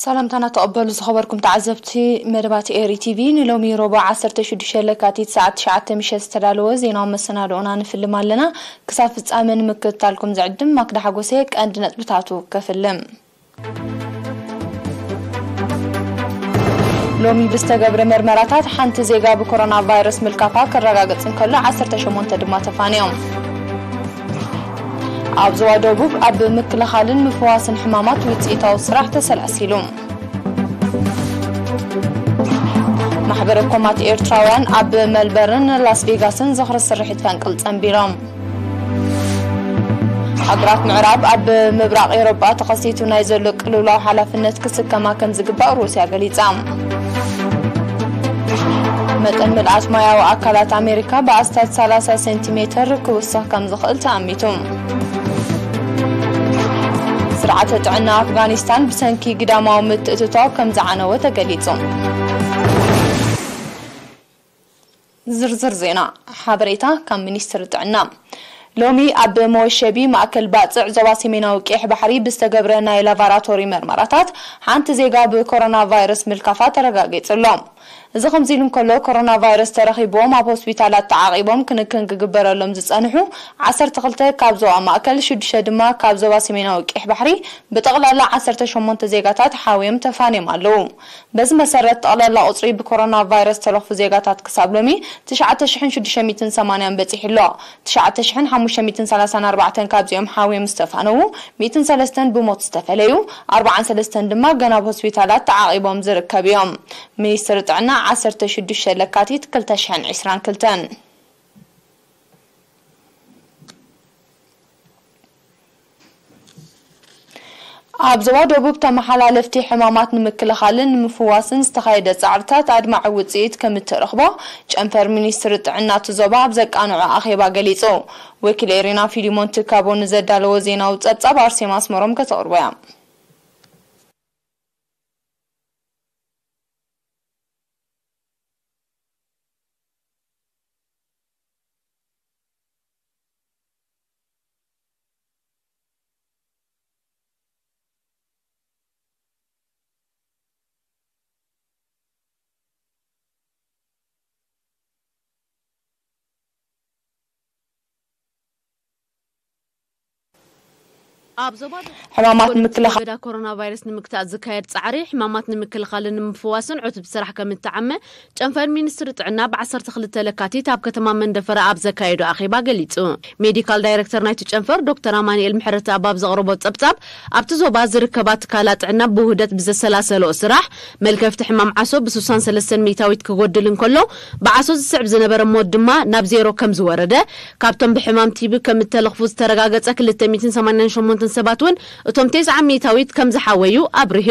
ሰላምታና ተቐበሉ ዝኸበርኩም ተዓዘብቲ መደባት ኤሪ ቲቪ። ንሎሚ ረቡዕ ዓሰርተ ሽዱሽተ ለካቲት ሰዓት ትሽዓተ ምሸት ዝተዳለወ ዜናዊ መሰናድኦና ንፍልም ኣለና። ክሳብ ፍጻመ ንምክትታልኩም ዝዕድም ማክዳ ሓጎሴ ቀንዲ ነጥብታቱ ከፍልም። ሎሚ ብዝተገብረ መርመራታት ሓንቲ ዜጋ ብኮሮና ቫይረስ ምልካፋ ክረጋገጽ እንከሎ ዓሰርተ ሸሞንተ ድማ ተፋንዮም። ኣብ ዞባ ደቡብ ኣብ ምክልኻልን ምፍዋስን ሕማማት ውጽኢታዊ ስራሕ ተሰላሲሉ። ማሕበረ ኮማት ኤርትራውያን ኣብ መልበርን ላስ ቬጋስን ዝኽሪ ስርሒት ፈንቅል ጸንቢሎም። ሃገራት ምዕራብ ኣብ ምብራቕ ኤውሮጳ ተኸሲቱ ናይ ዘሎ ቅልውላው ሓላፍነት ክስከማ ከም ዝግባእ ሩስያ ገሊጻ። መጠን ምልኣት ማያዊ ኣካላት ኣሜሪካ ብኣስታት ሰላሳ ሴንቲሜተር ክውስኽ ከም ዝኽእል ተኣሚቱ። ስርዓተ ጥዕና ኣፍጋኒስታን ብሰንኪ ግዳማዊ ምትእትታው ከም ዝዓነወ ተገሊጹ። ዝርዝር ዜና። ሓበሬታ ካብ ሚኒስትሪ ጥዕና። ሎሚ ኣብ መወሸቢ ማእከል ባጽዕ ዞባ ሰሜናዊ ቀይሕ ባሕሪ ብዝተገብረ ናይ ላቫራቶሪ መርመራታት ሓንቲ ዜጋ ብኮሮና ቫይረስ ምልካፋ ተረጋጊጹ ኣሎ። እዚ ከምዚ ኢሉ እንከሎ፣ ኮሮና ቫይረስ ተረኺብዎም ኣብ ሆስፒታላት ተዓቒቦም ክንክን ክግበረሎም ዝጸንሑ ዓሰርተ ክልተ ካብ ዞባ ማእከል፣ ሽዱሽተ ድማ ካብ ዞባ ሰሜናዊ ቀይሕ ባሕሪ፣ ብጠቕላላ ዓሰርተ ሸሞንተ ዜጋታት ሓውዮም ተፋንዮም ኣለዉ። በዚ መሰረት፣ ጠቕላላ ቁጽሪ ብኮሮና ቫይረስ ዝተለኽፉ ዜጋታት ክሳብ ሎሚ ትሽዓተ ሽሕን ሽዱሽተ ሚእትን ሰማንያን በጺሑ ኣሎ። ትሽዓተ ሽሕን ሓሙሽተ ሚእትን ሰላሳን ኣርባዕተን ካብዚኦም ሓውዮም ዝተፋነዉ፣ ሚእትን ሰለስተን ብሞት ዝተፈለዩ፣ ኣርባዓን ሰለስተን ድማ ገና ኣብ ሆስፒታላት ተዓቒቦም ዝርከብ እዮም። ሚኒስትሪ ጥዕና ዓሰርተ ሽዱሽተ ለካቲት ክልተ ሽሕን ዕስራን ክልተን። ኣብ ዞባ ደቡብ ተመሓላለፍቲ ሕማማት ንምክልኻልን ንምፍዋስን ዝተኻየደ ጻዕርታት ኣድማዒ ውጽኢት ከም እተረኽቦ ጨንፈር ሚኒስትሪ ጥዕና እቲ ዞባ ኣብ ዘቃንዖ ኣኼባ ገሊጹ። ወኪል ኤሪና ፊሊሞን ትካቦ ንዘዳለዎ ዜናዊ ጸብጻብ ኣርሴማ ኣስመሮም ከተቕርቦ እያ። ኣብ ዞባ ሕማማት ንምክልኻል ለበዳ ኮሮና ቫይረስ ንምግታእ ዝካየድ ጻዕሪ፣ ሕማማት ንምክልኻልን ንምፍዋስን ዕቱብ ስራሕ ከም እተዓመ ጨንፈር ሚኒስትሪ ጥዕና ብ ዓሰርተ ክልተ ለካቲት ኣብ ከተማ መንደፈራ ኣብ ዘካየዶ ኣኼባ ገሊጹ። ሜዲካል ዳይሬክተር ናይቲ ጨንፈር ዶክተር ኣማኑኤል ምሕረተኣብ ኣብ ዘቕረቦ ጸብጻብ፣ ኣብቲ ዞባ ዝርከባ ትካላት ጥዕና ብውህደት ብዘሰላሰለኦ ስራሕ፣ መልከፍቲ ሕማም ዓሶ ብ ስሳን ሰለስተን ሚእታዊት ክጎድል እንከሎ፣ ብዓሶ ዝስዕብ ዝነበረ ሞት ድማ ናብ ዜሮ ከም ዝወረደ፣ ካብቶም ብሕማም ቲቢ ከም እተለኽፉ ዝተረጋገጸ ክልተ ሚእትን ሰማንያን ሸሞንተን ሰባት እውን እቶም ተስዓ ሚእታዊት ከም ዝሓወዩ ኣብሪሁ።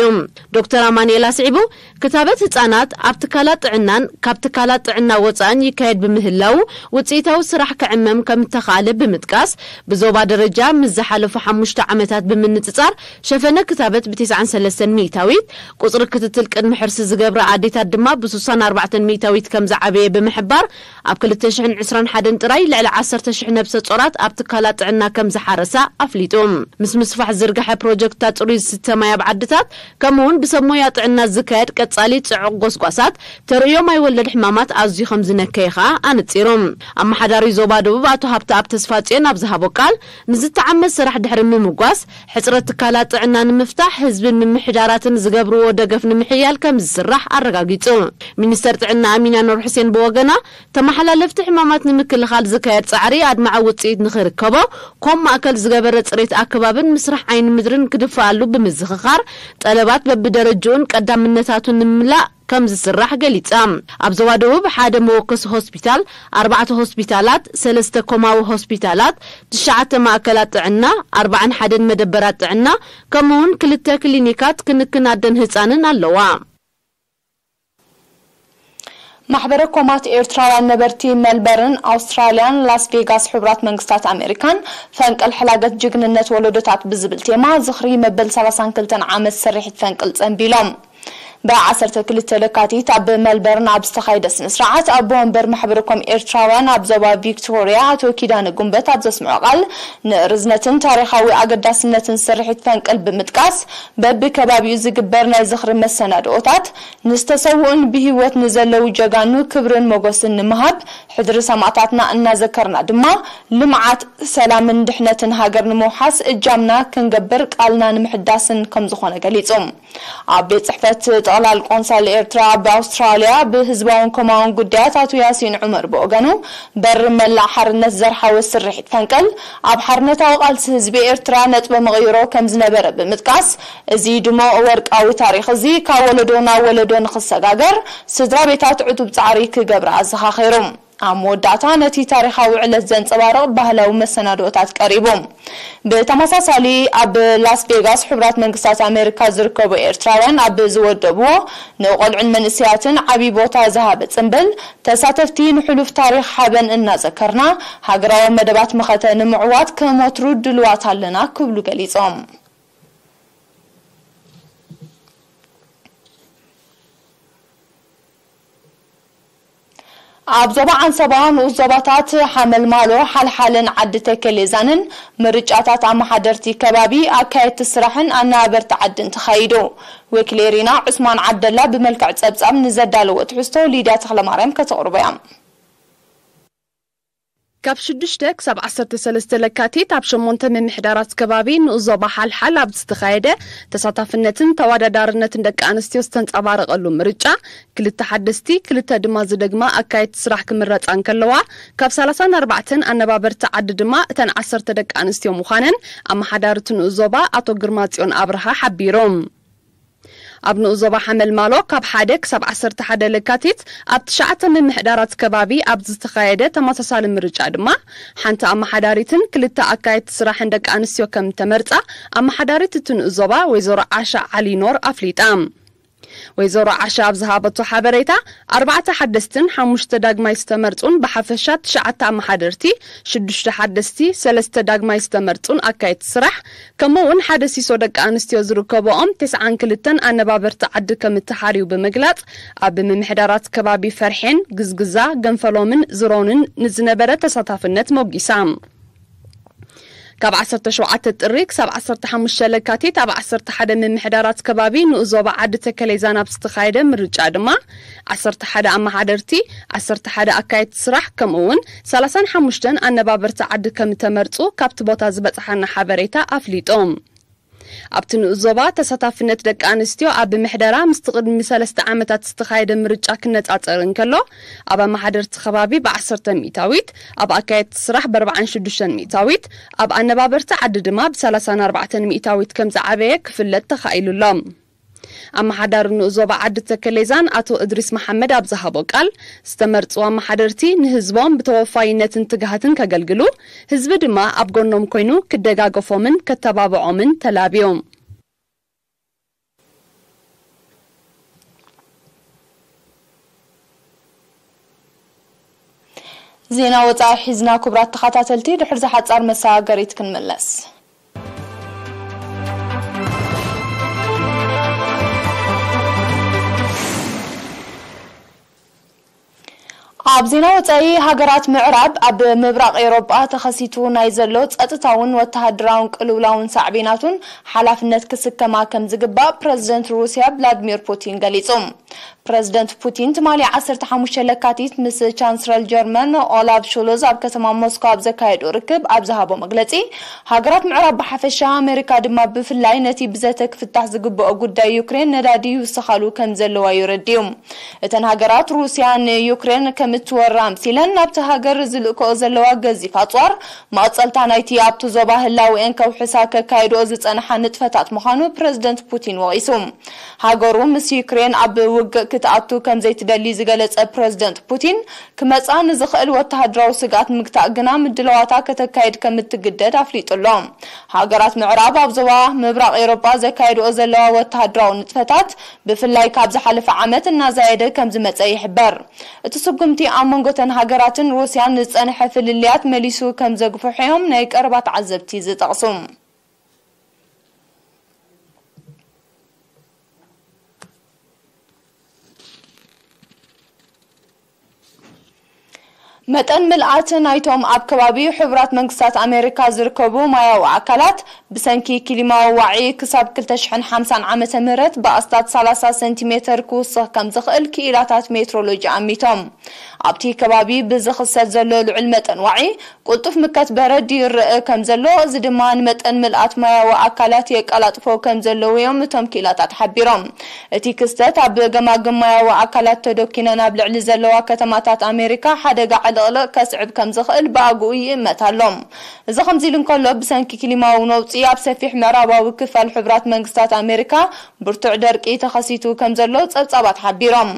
ዶክተር ኣማኑኤል ኣስዒቡ፣ ክታበት ህጻናት ኣብ ትካላት ጥዕናን ካብ ትካላት ጥዕና ወጻእን ይካየድ ብምህላዉ፣ ውጽኢታዊ ስራሕ ክዕመም ከም እተኻእለ ብምጥቃስ፣ ብዞባ ደረጃ ምስ ዝሓለፉ ሓሙሽተ ዓመታት ብምንጽጻር፣ ሸፈነ ክታበት ብ ተስዓን ሰለስተን ሚእታዊት፣ ቁጽሪ ክትትል ቅድሚ ሕርሲ ዝገብራ ኣዴታት ድማ ብ ስሳን ኣርባዕተን ሚእታዊት ከም ዝዓበየ ብምሕባር፣ ኣብ ክልተ ሽሕን ዕስራን ሓደን ጥራይ ልዕሊ ዓሰርተ ሽሕ ነብሰ ጾራት ኣብ ትካላት ጥዕና ከም ዝሓረሳ ኣፍሊጡ። ምስ ምስፋሕ ዝርግሐ ፕሮጀክትታት ጽሩይ ዝስተ ማይ ኣብ ዓድታት፣ ከምኡ'ውን ብሰብ ሞያ ጥዕና ዝካየድ ቀጻሊ ጽዑቕ ጎስጓሳት፣ ተርእዮ ማይ ወለድ ሕማማት ኣዝዩ ከም ዝነከየ ከኣ ኣነጺሩ። ኣመሓዳሪ ዞባ ደቡብ ኣቶ ሃብተኣብ ተስፋጽዮን ኣብ ዝሃቦ ቃል፣ ንዝተዓመ ስራሕ ድሕሪ ምምጓስ፣ ሕጽረት ትካላት ጥዕና ንምፍታሕ ህዝብን ምምሕዳራትን ዝገብርዎ ደገፍ ንምሕያል ከም ዝስራሕ ኣረጋጊጹ። ሚኒስተር ጥዕና ኣሚና ኑር ሑሴን ብወገና፣ ተመሓላለፍቲ ሕማማት ንምክልኻል ዝካየድ ጻዕሪ ኣድማዒ ውጽኢት ንኽርከቦ፣ ኮም ማእከል ዝገበረ ጽሬት ኣከባብን ምስራሕ ዓይኒ ምድርን ክድፈኣሉ ብምዝኽኻር፣ ጠለባት በብደረጅኡን ቀዳምነታቱን ንምምላእ ከም ዝስራሕ ገሊጻ። ኣብ ዞባ ደቡብ ሓደ መወከሲ ሆስፒታል፣ ኣርባዕተ ሆስፒታላት፣ ሰለስተ ኮማዊ ሆስፒታላት፣ ትሽዓተ ማእከላት ጥዕና፣ ኣርባዓን ሓደን መደበራት ጥዕና፣ ከምኡ'ውን ክልተ ክሊኒካት ክንክን ኣደን ህጻንን ኣለዋ። ማሕበረ ኮማት ኤርትራውያን ነበርቲ መልበርን ኣውስትራልያን ላስ ቬጋስ ሕቡራት መንግስታት ኣሜሪካን ፈንቅል ሕላገት ጅግንነት ወለዶታት ብዝብል ቴማ ዝኽሪ መበል ሰላሳን ክልተን ዓመት ስርሒት ፈንቅል ጸንቢሎም። ብ ዓሰርተ ክልተ ለካቲት ኣብ መልበርን ኣብ ዝተኻየደ ስነ ስርዓት፣ ኣቦ ወንበር ማሕበረ ኮም ኤርትራውያን ኣብ ዞባ ቪክቶርያ ኣቶ ኪዳነ ጉንበት ኣብ ዘስምዖ ቃል፣ ንርዝነትን ታሪኻዊ ኣገዳስነትን ስርሒት ፈንቅል ብምጥቃስ፣ በብከባቢኡ ዝግበር ናይ ዝኽሪ መሰናድኦታት ንዝተሰውኡን ብህይወት ንዘለዉ ጀጋኑ ክብርን ሞገስን ንምሃብ ሕድሪ ሰማእታትና እናዘከርና ድማ፣ ልምዓት፣ ሰላምን ድሕነትን ሃገር ንምውሓስ እጃምና ክንገብር ቃልና ንምሕዳስን ከም ዝኾነ ገሊጹ። ኣብ ቤት ጽሕፈት ጠቕላል ቆንሳል ኤርትራ ኣብ ኣውስትራልያ ብህዝባውን ኮማውን ጉዳያት ኣቶ ያሲን ዑመር ብወገኑ፣ በሪ መላእ ሓርነት ዘርሓወ ስርሒት ፈንቅል፣ ኣብ ሓርነታዊ ቃልሲ ህዝቢ ኤርትራ ነጥበ መቐይሮ ከም ዝነበረ ብምጥቃስ፣ እዚ ድሙቕ ወርቃዊ ታሪኽ እዚ ካብ ወለዶ ናብ ወለዶ ንኽሰጋገር ስድራ ቤታት ዕቱብ ጻዕሪ ክገብራ ኣዘኻኺሩ። ኣብ መወዳእታ ነቲ ታሪኻዊ ዕለት ዘንጸባርቕ ባህላዊ መሰናድኦታት ቀሪቡ። ብተመሳሳሊ ኣብ ላስ ቬጋስ ሕቡራት መንግስታት ኣሜሪካ ዝርከቡ ኤርትራውያን ኣብ ዝወደብዎ ንቆልዑን መንእሰያትን ዓቢ ቦታ ዝሃበ ጽምብል፣ ተሳተፍቲ ንሕሉፍ ታሪኽ ሓበን እናዘከርና፣ ሃገራዊ መደባት መኸተ ንምዕዋት ከም ወትሩ ድልዋት ኣለና ክብሉ ገሊጾም። ኣብ ዞባ ዓንሰባ ንኡስ ዞባታት ሓመልማሎ፣ ሓልሓልን ዓዲ ተከሌዛንን ምርጫታት ኣመሓደርቲ ከባቢ፣ ኣካየድቲ ስራሕን ኣነባበርቲ ዓድን ተኻይዱ። ወኪል ኤሪና ዑስማን ዓብደላ ብመልክዕ ጸብጻብ ንዘዳለዎ ትሕዝቶ ሊድያ ተኽለማርያም ከተቕርቦ እያ። ካብ ሽዱሽተ ክሳብ ዓሰርተ ሰለስተ ለካቲት ኣብ ሸሞንተ ምምሕዳራት ከባቢ ንኡስ ዞባ ሓልሓል ኣብ ዝተኻየደ ተሳታፍነትን ተወዳዳርነትን ደቂ ኣንስትዮ ዝተንጸባረቐሉ ምርጫ፣ ክልተ ሓደስቲ፣ ክልተ ድማ ዝደግማ ኣካየድቲ ስራሕ ክምረጻ እንከለዋ፣ ካብ ሰላሳን ኣርባዕተን ኣነባበርቲ ዓዲ ድማ እተን ዓሰርተ ደቂ ኣንስትዮ ምዃነን ኣመሓዳሪ እቲ ንኡስ ዞባ ኣቶ ግርማጽዮን ኣብርሃ ሓቢሮም። ኣብ ንኡስ ዞባ ሓመልማሎ ካብ ሓደ ክሳብ ዓሰርተ ሓደ ለካቲት ኣብ ትሽዓተ ምምሕዳራት ከባቢ ኣብ ዝተኻየደ ተመሳሳሊ ምርጫ ድማ፣ ሓንቲ ኣመሓዳሪትን ክልተ ኣካየድቲ ስራሕን ደቂ ኣንስትዮ ከም እተመርጻ ኣመሓዳሪት እቲ ንኡስ ዞባ ወይዘሮ ዓሻ ዓሊኖር ኣፍሊጣ። ወይዘሮ ዓሻ ኣብ ዝሃበቶ ሓበሬታ፣ ኣርባዕተ ሓደስትን ሓሙሽተ ዳግማይ ዝተመርጹን ብሓፈሻ ትሽዓተ ኣመሓደርቲ፣ ሽዱሽተ ሓደስቲ፣ ሰለስተ ዳግማይ ዝተመርጹን ኣካየድቲ ስራሕ፣ ከምኡ እውን ሓደ ሲሶ ደቂ ኣንስትዮ ዝርከብኦም ተስዓን ክልተን ኣነባበርቲ ዓዲ ከም እተሓርዩ ብምግላጽ፣ ኣብ ምምሕዳራት ከባቢ ፈርሔን፣ ግዝግዛ፣ ገንፈሎምን ዝሮንን ንዝነበረ ተሳታፍነት ሞጊሳ። ካብ ዓሰርተ ሸውዓተ ጥሪ ክሳብ ዓሰርተ ሓሙሽተ ለካቲት ኣብ ዓሰርተ ሓደ ምምሕዳራት ከባቢ ንኡስ ዞባ ዓዲ ተከሌዛን ኣብ ዝተኻየደ ምርጫ ድማ፣ ዓሰርተ ሓደ ኣመሓደርቲ፣ ዓሰርተ ሓደ ኣካየድቲ ስራሕ፣ ከምኡ እውን ሰላሳን ሓሙሽተን ኣነባበርቲ ዓዲ ከም እተመርጹ ካብቲ ቦታ ዝበጽሓና ሓበሬታ ኣፍሊጡ። ኣብቲ ንኡስ ዞባ ተሳታፍነት ደቂ ኣንስትዮ ኣብ ምሕደራ ምስቲ ቅድሚ ሰለስተ ዓመታት ዝተኻየደ ምርጫ ክነጻጸር እንከሎ፣ ኣብ ኣመሓደርቲ ከባቢ ብዓሰርተ ሚእታዊት፣ ኣብ ኣካየድቲ ስራሕ ብኣርባዓን ሽዱሽተን ሚእታዊት፣ ኣብ ኣነባበርቲ ዓዲ ድማ ብሰላሳን ኣርባዕተን ሚእታዊት ከም ዝዓበየ ክፍለጥ ተኻኢሉ ኣሎ። ኣመሓዳሪ ንኡስ ዞባ ዓዲ ተከሌዛን ኣቶ እድሪስ መሓመድ ኣብ ዝሃቦ ቃል፣ ዝተመርጹ ኣመሓደርቲ ንህዝቦም ብተወፋይነትን ትግሃትን ከገልግሉ፣ ህዝቢ ድማ ኣብ ጎኖም ኮይኑ ክደጋገፎምን ከተባብዖምን ተላብዮም። ዜና ወጻኢ ሒዝና፣ ክቡራት ተኸታተልቲ፣ ድሕሪ ዝሓጻር መሰጋገሪት ክንምለስ። ኣብ ዜና ወጻኢ፣ ሃገራት ምዕራብ ኣብ ምብራቕ ኤውሮጳ ተኸሲቱ ናይ ዘሎ ጸጥታውን ወተሃደራውን ቅልውላውን ሳዕቤናቱን ሓላፍነት ክስከማ ከም ዝግባእ ፕረዚደንት ሩስያ ቭላድሚር ፑቲን ገሊጹ። ፕረዚደንት ፑቲን ትማሊ ዓሰርተ ሓሙሽተ ለካቲት ምስ ቻንስለር ጀርመን ኦላፍ ሾልዝ ኣብ ከተማ ሞስኮ ኣብ ዘካየዶ ርክብ ኣብ ዝሃቦ መግለጺ፣ ሃገራት ምዕራብ ብሓፈሻ፣ ኣሜሪካ ድማ ብፍላይ፣ ነቲ ብዘተ ክፍታሕ ዝግብኦ ጉዳይ ዩክሬን ነዳዲ ይውስኻሉ ከም ዘለዋ እዩ ረዲኡ። እተን ሃገራት፣ ሩስያ ንዩክሬን ከም እትወራ ኣምሲለን ናብቲ ሃገር ዝልእክኦ ዘለዋ ገዚፍ ኣጽዋር፣ መቐጸልታ ናይቲ ኣብቲ ዞባ ህላዌአን ከውሕሳ ከካይድኦ ዝጸንሓ ንጥፈታት ምዃኑ ፕረዚደንት ፑቲን ወቒሱ። ሃገሩ ምስ ዩክሬን ኣብ ውግእ ክትኣቱ ከም ዘይትደሊ ዝገለጸ ፕረዚደንት ፑቲን፣ ክመጽኣ ንዝኽእል ወተሃደራዊ ስግኣት ንምግታእ ግና ምድላዋታ ከተካይድ ከም እትግደድ ኣፍሊጡ ኣሎ። ሃገራት ምዕራብ ኣብ ዞባ ምብራቕ ኤውሮጳ ዘካየድኦ ዘለዋ ወተሃደራዊ ንጥፈታት፣ ብፍላይ ካብ ዝሓለፈ ዓመት እናዛየደ ከም ዝመጸ ይሕበር። እቲ ስጉምቲ ኣብ መንጎ እተን ሃገራትን ሩስያን ዝጸንሐ ፍልልያት መሊሱ ከም ዘግፍሖ እዮም ናይ ቀረባ ተዓዘብቲ ዝጠቕሱ። መጠን ምልኣት ናይቶም ኣብ ከባቢ ሕቡራት መንግስታት ኣሜሪካ ዝርከቡ ማያዊ ኣካላት ብሰንኪ ክሊማዊ ዋዒ ክሳብ ክልተ ሽሕን ሓምሳን ዓመተ ምህረት ብኣስታት ሰላሳ ሰንቲሜተር ክውስኽ ከም ዝኽእል ክኢላታት ሜትሮሎጂ ኣሚቶም። ኣብቲ ከባቢ ብዝኽሰት ዘሎ ልዑል መጠን ዋዒ ቅልጡፍ ምከት በረድ ይረአ ከም ዘሎ፣ እዚ ድማ ንመጠን ምልኣት ማያዊ ኣካላት የቀላጥፎ ከም ዘለዉ እዮም እቶም ክኢላታት ሓቢሮም። እቲ ክስተት ኣብ ገማግም ማያዊ ኣካላት ተዶኪነን ኣብ ልዕሊ ዘለዋ ከተማታት ኣሜሪካ ሓደጋ ዕልቕልቕ ከስዕብ ከም ዝኽእል ብኣግኡ ይእመት ኣሎ። እዚ ከምዚ ኢሉ እንከሎ፣ ብሰንኪ ክሊማዊ ነውጺ ኣብ ሰፊሕ ምዕራባዊ ክፋል ሕቡራት መንግስታት ኣሜሪካ ብርቱዕ ደርቂ ተኸሲቱ ከም ዘሎ ጸብጻባት ሓቢሮም።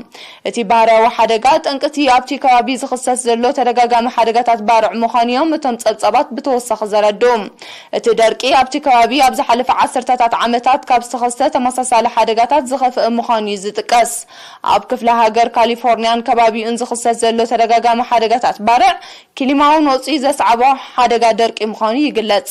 እቲ ባህርያዊ ሓደጋ ጠንቅቲ ኣብቲ ከባቢ ዝኽሰት ዘሎ ተደጋጋሚ ሓደጋታት ባርዕ ምዃኑ እዮም እቶም ጸብጻባት ብተወሳኺ ዘረድኡ። እቲ ደርቂ ኣብቲ ከባቢ ኣብ ዝሓለፈ ዓሰርተታት ዓመታት ካብ ዝተኸስተ ተመሳሳሊ ሓደጋታት ዝኸፍአ ምዃኑ እዩ ዝጥቀስ። ኣብ ክፍለ ሃገር ካሊፎርኒያን ከባቢኡን ዝኽሰት ዘሎ ተደጋጋሚ ሓደጋታት ባርዕ ክሊማዊ ነውጺ ዘስዓቦ ሓደጋ ደርቂ ምዃኑ ይግለጽ።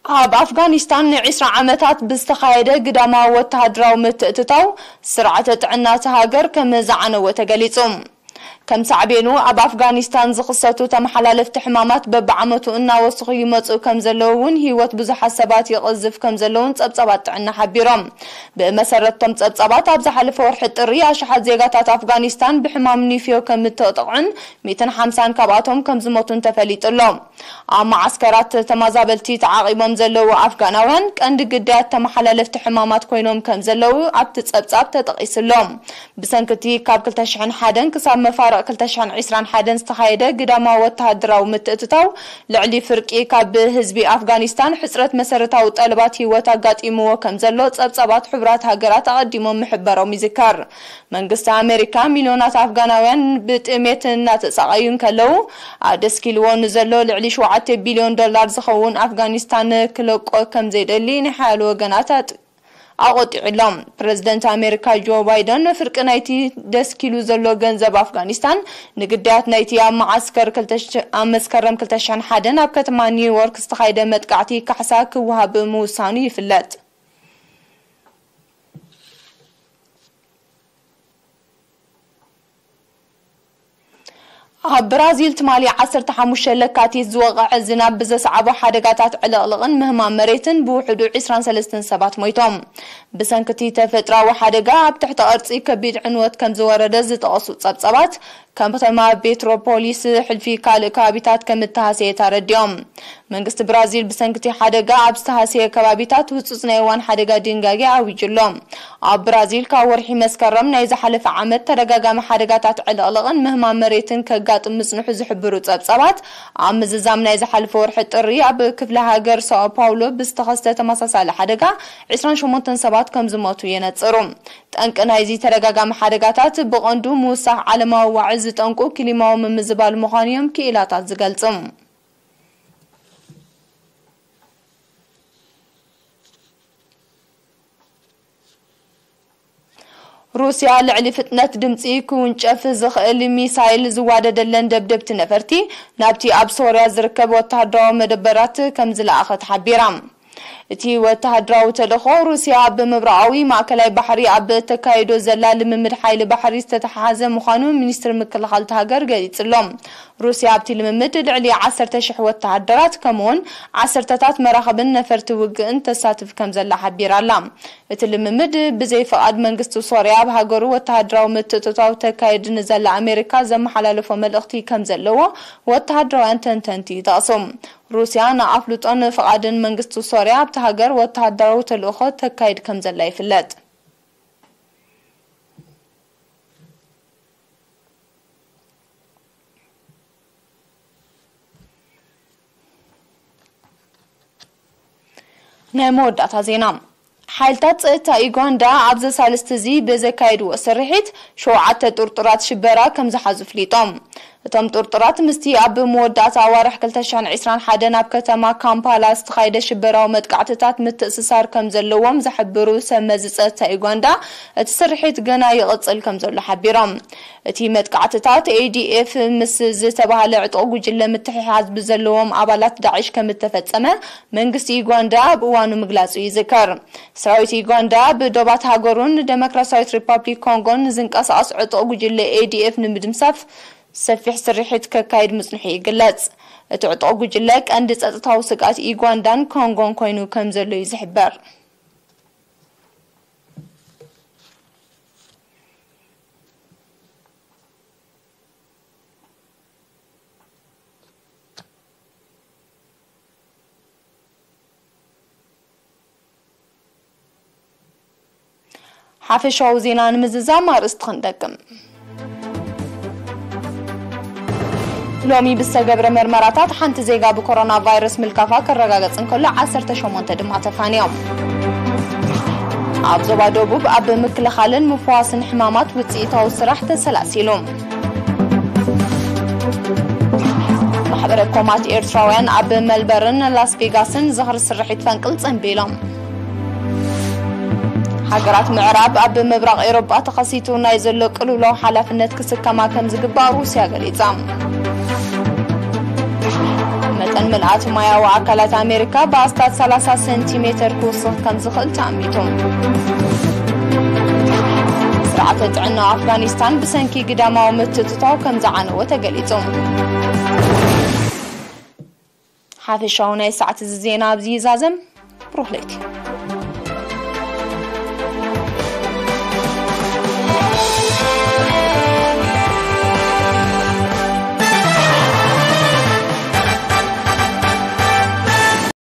ኣብ ኣፍጋኒስታን ንዒስራ ዓመታት ብዝተኻየደ ግዳማዊ ወተሃደራዊ ምትእትታው፣ ስርዓተ ጥዕና እታ ሃገር ከም ዝዓነወ ተገሊጹ። ከም ሳዕቤኑ፣ ኣብ ኣፍጋኒስታን ዝኽሰቱ ተመሓላለፍቲ ሕማማት በብዓመቱ እናወሰኹ ይመጽኡ ከም ዘለዉ እውን፣ ህይወት ብዙሓት ሰባት ይቕዝፍ ከም ዘለውን ጸብጻባት ጥዕና ሓቢሮም። ብመሰረት እቶም ጸብጻባት፣ ኣብ ዝሓለፈ ወርሒ ጥሪ፣ ኣሽሓት ዜጋታት ኣፍጋኒስታን ብሕማም ኒፍዮ ከም እተጠቕዑን፣ ሚእትን ሓምሳን ካብኣቶም ከም ዝሞቱን ተፈሊጡ ኣሎ። ኣብ መዓስከራት ተመዛበልቲ ተዓቒቦም ዘለዉ ኣፍጋናውያን፣ ቀንዲ ግዳያት ተመሓላለፍቲ ሕማማት ኮይኖም ከም ዘለዉ ኣብቲ ጸብጻብ ተጠቒሱ ኣሎ። ብሰንኪ እቲ ካብ ክልተ ሽሕን ሓደን ክሳብ መፋርቕ ክልተ ሽሕን ዕስራን ሓደን ዝተኻየደ ግዳማዊ ወተሃደራዊ ምትእትታው፣ ልዕሊ ፍርቂ ካብ ህዝቢ ኣፍጋኒስታን ሕጽረት መሰረታዊ ጠለባት ህይወት ኣጋጢምዎ ከም ዘሎ ጸብጻባት ሕቡራት ሃገራት ኣቐዲሞም ምሕባሮም ይዝከር። መንግስቲ ኣሜሪካ፣ ሚልዮናት ኣፍጋናውያን ብጥሜት እናተሳቐዩ እንከለዉ፣ ኣደስኪልዎ ንዘሎ ልዕሊ ሸውዓተ ቢልዮን ዶላር ዝኸውን ኣፍጋኒስታን ክለቆ ከም ዘይደሊ ንሓያሎ ወገናት ኣጥ-፣ ኣቖጢዑ ኣሎ። ፕረዚደንት ኣሜሪካ ጆ ባይደን፣ ፍርቂ ናይቲ ደስኪሉ ዘሎ ገንዘብ ኣፍጋኒስታን ንግዳያት ናይቲ ኣብ መዓስከር ክልተ ሽሕ፣ ኣብ መስከረም ክልተ ሽሕን ሓደን ኣብ ከተማ ኒውዮርክ ዝተኻየደ መጥቃዕቲ ካሕሳ ክወሃብ ምውሳኑ ይፍለጥ። ኣብ ብራዚል ትማሊ ዓሰርተ ሓሙሽተ ለካቲት ዝወቕዐ ዝናብ ብዘስዓቦ ሓደጋታት ዕልቕልቕን ምህማም መሬትን ብውሕዱ ዕስራን ሰለስተን ሰባት ሞይቶም። ብሰንኪ እቲ ተፈጥሮኣዊ ሓደጋ ኣብ ትሕቲ ቅርጺ ከቢድ ዕንወት ከም ዝወረደ ዝጠቐሱ ጸብጻባት፣ ከም ከተማ ፔትሮፖሊስ ሕልፊ ካልእ ከባቢታት ከም እተሃሰየት ኣረዲኦም። መንግስቲ ብራዚል ብሰንኪ እቲ ሓደጋ ኣብ ዝተሃስየ ከባቢታት ህጹጽ ናይ እዋን ሓደጋ ድንጋጌ ኣዊጁ ኣሎ። ኣብ ብራዚል ካብ ወርሒ መስከረም ናይ ዝሓለፈ ዓመት ተደጋጋሚ ሓደጋታት ዕልቕልቕን ምህማም መሬትን ከጋጥም ምጽንሑ ዝሕብሩ ጸብጻባት፣ ኣብ ምዝዛም ናይ ዝሓለፈ ወርሒ ጥሪ ኣብ ክፍለ ሃገር ሳኦ ፓውሎ ብዝተኸስተ ተመሳሳሊ ሓደጋ ዕስራን ሸሞንተን ሰባት ከም ዝሞቱ የነጽሩ። ጠንቂ ናይዚ ተደጋጋሚ ሓደጋታት ብቐንዱ ምውሳኽ ዓለማዊ ዋዒ ዝጠንቁ ክሊማዊ ምምዝባል ምዃኑ እዮም ክኢላታት ዝገልጹ። ሩስያ ልዕሊ ፍጥነት ድምጺ ክውንጨፍ ዝኽእል ሚሳይል ዝዋደደለን ደብደብቲ ነፈርቲ ናብቲ ኣብ ሶርያ ዝርከብ ወተሃደራዊ መደበራት ከም ዝለኣኸት ሓቢራ። እቲ ወተሃደራዊ ተልእኾ፣ ሩስያ ኣብ ምብራቓዊ ማእከላይ ባሕሪ ኣብ እተካይዶ ዘላ ልምምድ ሓይሊ ባሕሪ ዝተተሓሓዘ ምዃኑ ሚኒስትሪ ምክልኻል እታ ሃገር ገሊጹ ኣሎ። ሩስያ ኣብቲ ልምምድ ልዕሊ ዓሰርተ ሽሕ ወተሃደራት፣ ከምኡውን ዓሰርተታት መራኽብን ነፈርቲ ውግእን ተሳትፍ ከም ዘላ ሓቢራ ኣላ። እቲ ልምምድ፣ ብዘይ ፍቓድ መንግስቲ ሶርያ ኣብ ሃገሩ ወተሃደራዊ ምትእትታው ተካይድ ንዘላ ኣሜሪካ ዘመሓላለፎ መልእኽቲ ከም ዘለዎ ወተሃደራውያን ተንተንቲ ይጠቕሱ። ሩስያ ንኣፍልጦን ፍቓድን መንግስቲ ሶርያ ኣብቲ ሃገር ወተሃደራዊ ተልእኾ ተካይድ ከም ዘላ ይፍለጥ። ናይ መወዳእታ ዜና። ሓይልታት ጸጥታ ዩጋንዳ ኣብዚ ሳልስቲ እዚ ብዘካየድዎ ስርሒት ሸውዓተ ጥርጡራት ሽበራ ከም ዝሓዙ ፍሊጦም። እቶም ጥርጡራት ምስቲ ኣብ መወዳእታ ኣዋርሕ ክልተ ሽሕን ዕስራን ሓደን ኣብ ከተማ ካምፓላ ዝተኻየደ ሽበራዊ መጥቃዕትታት ምትእስሳር ከም ዘለዎም ዝሕብሩ ሰብ መዚ ጸጥታ ዩጋንዳ፣ እቲ ስርሒት ገና ይቕጽል ከም ዘሎ ሓቢሮም። እቲ መጥቃዕትታት ኤ ዲ ኤፍ ምስ ዝተባህለ ዕጡቕ ጉጅለ ምትሕሓዝ ብዘለዎም ኣባላት ዳዕሽ ከም እተፈጸመ መንግስቲ ዩጋንዳ ኣብ እዋኑ ምግላጹ ይዝከር። ሰራዊት ዩጋንዳ ብዶባት ሃገሩን ደሞክራሲያዊት ሪፓብሊክ ኮንጎን ዝንቀሳቐስ ዕጡቕ ጉጅለ ኤ ዲ ኤፍ ንምድምሳፍ ሰፊሕ ስርሒት ከካይድ ምጽንሑ ይግለጽ። እቲ ዕጡቕ ጉጅለ ቀንዲ ጸጥታዊ ስግኣት ዩጋንዳን ኮንጎን ኮይኑ ከም ዘሎ እዩ ዝሕበር። ሓፈሻዊ ዜና ንምዝዛም ኣርእስቲ ክንደግም። ሎሚ ብዝተገብረ መርመራታት ሓንቲ ዜጋ ብኮሮና ቫይረስ ምልካፋ ክረጋገጽ እንከሎ፣ ዓሰርተ ሸሞንተ ድማ ተፋንዮም። ኣብ ዞባ ደቡብ ኣብ ምክልኻልን ምፍዋስን ሕማማት ውጽኢታዊ ስራሕ ተሰላሲሉ። ማሕበረ ኮማት ኤርትራውያን ኣብ መልበርን ላስ ቬጋስን ዝኽሪ ስርሒት ፈንቅል ጸንቢሎም። ሃገራት ምዕራብ ኣብ ምብራቕ ኤውሮጳ ተኸሲቱ ናይ ዘሎ ቅልውላው ሓላፍነት ክስከማ ከም ዝግባእ ሩስያ ገሊጻ። መጠን ምልኣት ማያዊ ኣካላት ኣሜሪካ ብኣስታት ሰላሳ ሴንቲሜተር ክውስኽ ከም ዝኽእል ተኣሚቱ። ስርዓተ ጥዕና ኣፍጋኒስታን ብሰንኪ ግዳማዊ ምትእትታው ከም ዝዓነወ ተገሊጹ። ሓፈሻዊ ናይ ሰዓት እዚ ዜና ኣብዚ ይዛዘም። ብሩህ ለይቲ።